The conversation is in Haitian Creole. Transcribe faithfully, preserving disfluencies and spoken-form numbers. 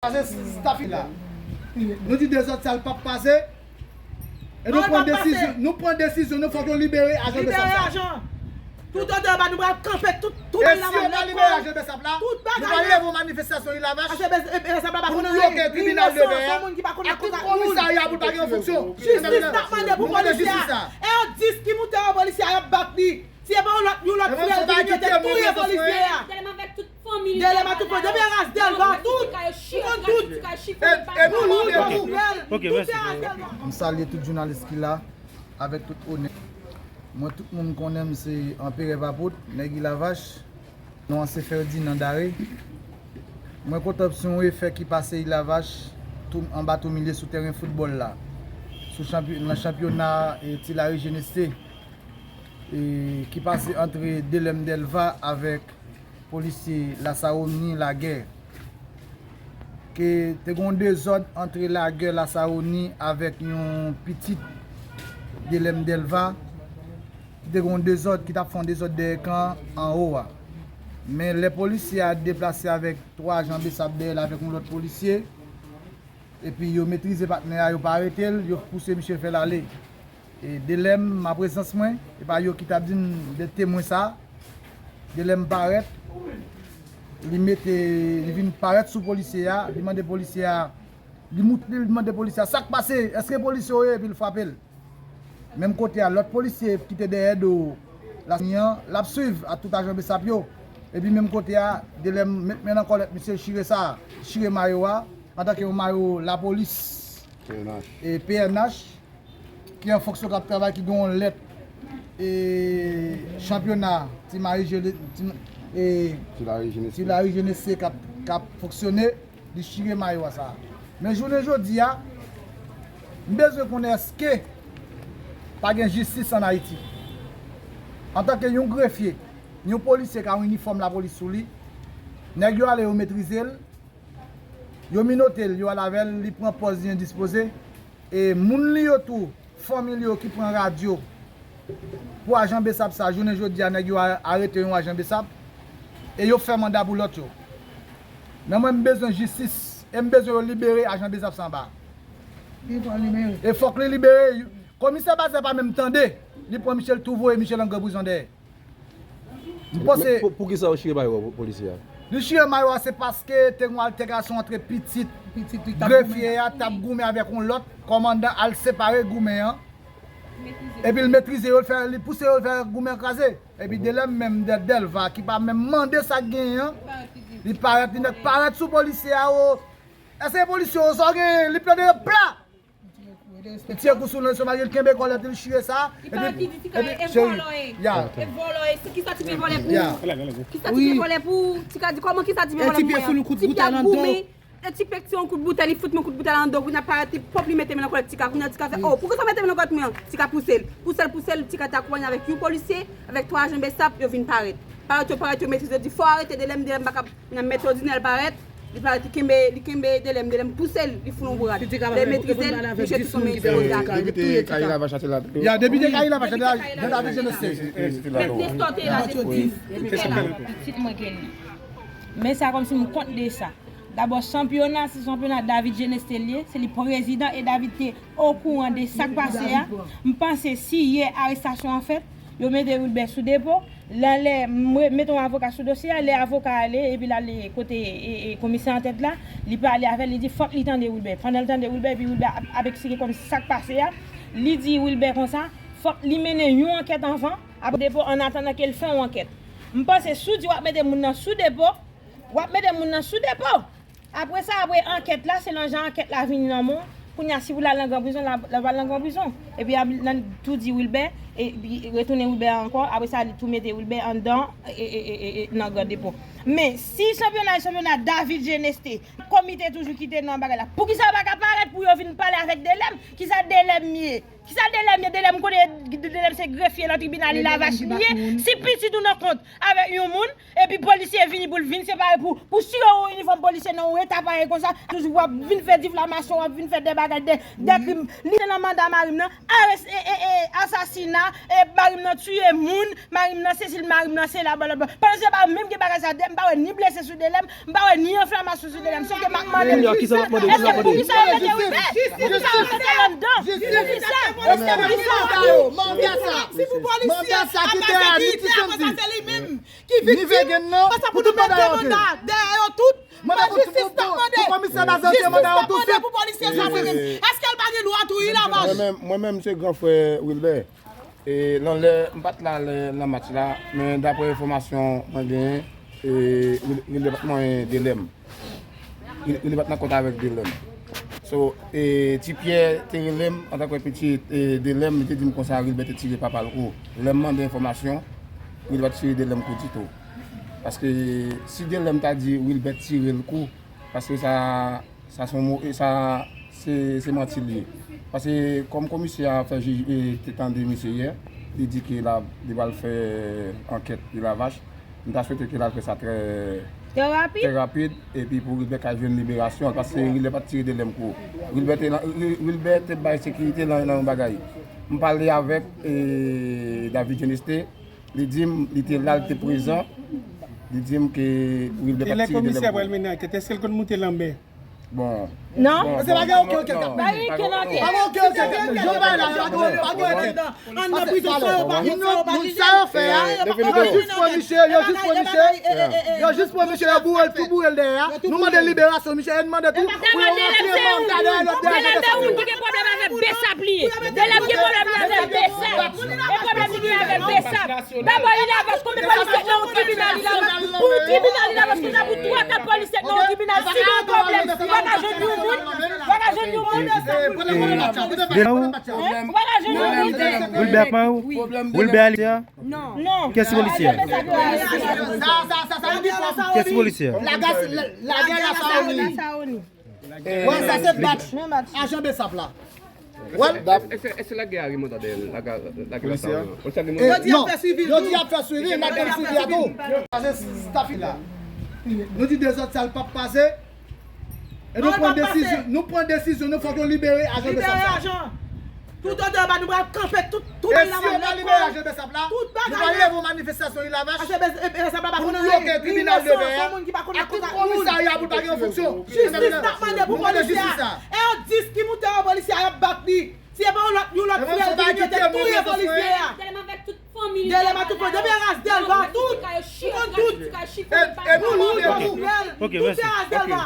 Pase staff la. Nou di dezòd sa l p ap pase. E nou pran desizyon, nou pran desizyon, nou fòk yo libere ajan Besap sa. Libere ajan. Tout otan ba nou pral kanpe tout, tout bay Lavach. E si yo pa libere ajan Besap la, nou pral leve yon manifestasyon Lavach pou nou bloke tribinal de pè a ak tout komisarya pou l pa gen yon fonksyon. Jistis n ap mande pou polisye a. E yo dis ki moute yo polisye a, y ap bat li. Si e pa yon lòt, yon lòt frè ki vin yo te touye polisye a. Delèm avèk tout fanmi li. Delèm a tout fanmi. Depi Ras Delva, tout. Tout. E nou, nou, nou. Ok, mèsi. M salye tout jounalis ki la, avèk tout onè. Mwen, tout moun konnen m se Anperè Papot, nèg Ilavach. Non an se Ferdinand Dare. Mwen kontan pou se yon efè ki pase Ilavach, tou, anba tou milye sou tèren foutbòl la. Sou chanpy-, nan chanpyona, e, Ti Lari Jeneste, e, ki pase antre Delèm Delva avèk polisye Lasawoni Lagè. Ke te gen yon dezòd antre Lagè Lasawoni avèk yon pitit Delèm Delva, ki te gen yon dezòd, ki t ap fè yon dezòd dèyè kan anwo a. Men lè polisye a deplase avèk twa ajan Besap dèyè l avèk yon lòt polisye, epi yo metrize patnè a, yo pa arete l, yo pouse misye fè l ale. E Delèm, ma prezans mwen, e pa yo ki t ap di m de temwen sa. Delèm parèt, li mete, li vin parèt sou polisye a, li mande polisye a, li moute, li mande polisye a, "Sa k pase? Èske polisye w ye?" Epi l frape l. Menm kote a, lòt polisye ki te dèyè do Lasawoni an, l ap swiv ak tout ajan Besap yo. Epi menm kote a, Delèm met men nan kòlèt misye, chire sa, chire mayo a, antanke yon mayo lapolis, P N H, e P N H, ki an fonksyon, k ap travay, ki gen yon lèt, e, chanpyona Ti Mari Jele-, Ti, e, Ti Lari Jenese. Ti Lari Jenese k ap, k ap fonksyone. Li chire mayo a sa. Men jounen jodi a, m bezwen konnen èske pa gen jistis ann Ayiti. Antanke yon grefye, yon polisye k a yon inifòm lapolis sou li, nèg yo ale, yo metrize l, yo minote l, yo al avè l, li pran pòz li endispoze, e moun li yo tou, fanmi l yo ki pran radyo pou ajan Besap sa, jounen jodi a, nèg yo a-, arete yon ajan Besap e yo fè manda pou lòt yo. Men mwen, m bezwen jistis e m bezwen yo libere ajan Besap sa anba. Li fò libere. E fòk li libere. Komisè Bazè pa menm tande. Li pran misye, l tou voye misye nan gran prizon dèyè. M panse. Men pou, poukisa yo chire mayo a, polisye a? Li chire mayo a, se paske te gen yon altèkasyon antre pitit grefye a t ap goumen avèk yon lòt kòmandan, al separe goumen an. Epi l metrize yo, l fè, li pouse yo, l fè goumen an kraze. Epi Delèm menm, Dè-, Dèlva, ki pa menm mande sa k genyen an, li parèt, li nèk parèt sou polisye a, o, èske polisye w sa w genyen? Li plede pla! Li tire kou sou l, sou mari l, kenbe kòlèt li, chire sa. Li parèt, li di Tika e vòlò ye. E vòlò ye. Kisa Tika vòlè pou ou? Kisa Tika vòlè pou ou? Tika di, kòman kisa Tika vòlè pou mwen? Ti pye ap goumen. E ti pye k tire yon kout boutèy nan do, kounye a parèt li pwòp, li mete men nan kòlèt Tika. Kounye a Tika fè, o, poukisa w mete men nan kòlèt mwen an? Tika pouse l. Pouse l, pouse l, Tika te akonpanye avèk yon polisye, avèk twa ajan Besap, yo vin parèt. Parèt, yo parèt, yo metrize, yo di, "Fò arete Delèm, Delèm pa kab." Nan mèt òdinè l parèt, li parèt, li kenbe, li kenbe Delèm, Delèm pouse l, li fout yon bourad. Lè metrize l, misye tou son men ekspoze atè. Depite Kayila Vachate la. Ya, depite Kayila Vachate la, David Jeneste. Nèg Nestò te la, depite la. Pitit mwen ke li. Men sa kòmsi m kont de sa. Dabò, chanpyona, se chanpyona David Jeneste l ye, se li prezidan e David te okouran de sa k pase a. M panse si yè arestasyon an fèt, yo mete Wilbert sou depo. Lè, lè, m re-, mete yon avoka sou dosye a, lè avoka a ale, epi l ale kote, e, e, komisè antèt la, li pale avè l, li di fòk li tande Wilbert. Pandan l tande Wilbert, epi Wilbert ap, ap eksplike kòmsi sa k pase a, li di Wilbert konsa, fòk li mennen yon ankèt anvan, ap depo, an atandan ke l fè yon ankèt. M panse si w di w ap mete moun nan sou depo, w ap mete moun nan sou depo. Apre sa, apre ankèt la, selon jan ankèt la vini nan men w, kounye a, si pou l al nan gran prizon, l a, l a pral nan gran prizon. Epi, ap, nan tou di Wilbert, epi retounen Wilbert ankò, apre sa, li tou mete Wilbert anndan, e, e, e, e, e, nan gran depo. Men, si chanpyona, chanpyona David Jeneste, komite toujou ki te nan bagay la, poukisa yo pa ka parèt pou yo vin pale avèk Delèm? Kisa Delèm ye? Kisa Delèm ye? Delèm kote Delèm se grefye nan tribinal Lavach li ye. Si pitit ou nan kont avèk yon moun, epi polisye vini pou l vin separe pou, pou sire yon inifòm polisye nan yon eta parèy konsa, toujou w ap vin fè diflamasyon, w ap vin fè de bagay, de, de krim. Li se nan manda mari m nan, ares-, e, e, e, asasina, e, mari m nan tiye moun, mari m nan sesi, mari m nan sela, blablabla. Pandan se pa menm gen bagay sa, m pa wè ni blese sou Delèm, m pa wè ni enflamasyon sou Delèm. Sòf ke m ap mande, èske poukisa yo mete Wilbert? Poukisa yo mete l anndan? Poukisa? Èske poukisa? Mafya sa. Si pou polisye ap ekzekite, apre sa se li menm ki viktim. Apre sa pou nou mete manda dèyè yo tout. Manda pou tout pou, pou komisè Bazanti manda yo tout suit. Pou polisye sa menm. Èske l pa gen dwa touye Lavach? Mwen menm, mwen menm se gran frè Wilbert. E nan lè, m pa t la lè nan match la, men daprè enfòmasyon mwen genyen, e, Wil-, Wilbert pa t manyen Delèm. Wil-, Wilbert pa t nan kont avèk Delèm. So, e, Ti Pyè te rele m antanke pitit, e, Delèm, li te di m konsa Wilbert te tire papa l kou. Lè m mande enfòmasyon, Wilbert pa t tire Delèm kou ditou. Paske si Delèm ta di Wilbert tire l kou, paske sa, sa se yon mo, e sa, se, se manti l ye. Paske kòm komisè a fè jij, e, te tande misye yè, li di ke l ap, li pral fè ankèt Lavach. M ta swete ke l al fè sa trè, trè rapid, epi pou Wilbert ka jwenn liberasyon l, paske Wilbert pa t tire Delèm kou. Wilbert te la, Wilbert te bay sekirite nan, nan yon bagay. M pale avèk, e, David Jeneste, li di m, li te la, li te prezan. Li di m ke Wilbert pa t tire Delèm kou. E lè komisè pral mennen ankèt, èske l konn moute lanmè? Bon. Non. Bon, se pa gen okenn ankèt k ap mennen. Pa gen okenn ankèt. Pa gen okenn ankèt. Jan bagay la, pa gen, pa gen ankèt. Anndan prizon sa yo pa, moun yo, moun sa yo fè a, yo jis pran misye, yo jis pran misye. Yo jis pran misye, yo boure l, tou boure l dèyè a. Nou mande liberasyon misye, e n mande tou pou yo rantre manda dèyè lòt dèyè. Delèm se moun ki gen pwoblèm avèk Bsap li ye. Delèm gen pwoblèm li avèk Bsap. E pwoblèm li gen avèk Bsap. Dabò, Ilavach, konbyen polisye k nan yon tribinal Ilavach? Pou tribinal Ilavach, konsa pou twa, kat polisye k nan yon tribinal, si gen yon pwoblèm, w pa ka jwenn yon moun, w pa ka jwenn yon moun. Delèm ou? Ou pa ka jwenn yon moun. Wilbert pa ou? Wilbert a li a? Non. Kiyès ki polisye a? Kiyès ki polisye a? Lagè Lasawoni. Wè, sa se batch ajan Bsap la. Wè. Èske, èske lagè a gen manda dèyè l? Lagè, lagè Lasawoni. Yo di y ap fè swivi. Yo di y ap fè swivi, n ap fè swivi a tou. Pase staff la. Nou di dezòd sa l p ap pase. E nou pran desizyon, nou pran desizyon, nou fòk yo libere ajan Bsap sa. Libere ajan. Tout odè ba nou pral kanpe tout, tout Ilavach. E si yo pa libere ajan Bsap la, nou pral leve yon manifestasyon Ilavach. Pou nou bloke tribinal de pè a ak tout komisarya pou l pa gen yon fonksyon. Jistis n ap mande pou polisye a. E yo dis ki moute yo polisye a, y ap bat li. Si e pa yon lòt, yon lòt frè l ki vin, yo te touye polisye a. Delèm avèk tout fanmi li. Delèm ak tout fanmi. Depi Ras Delva, tout. Tout, tout. E nou, nou, nou, nou. Ok, mèsi. Tout Ras Delva.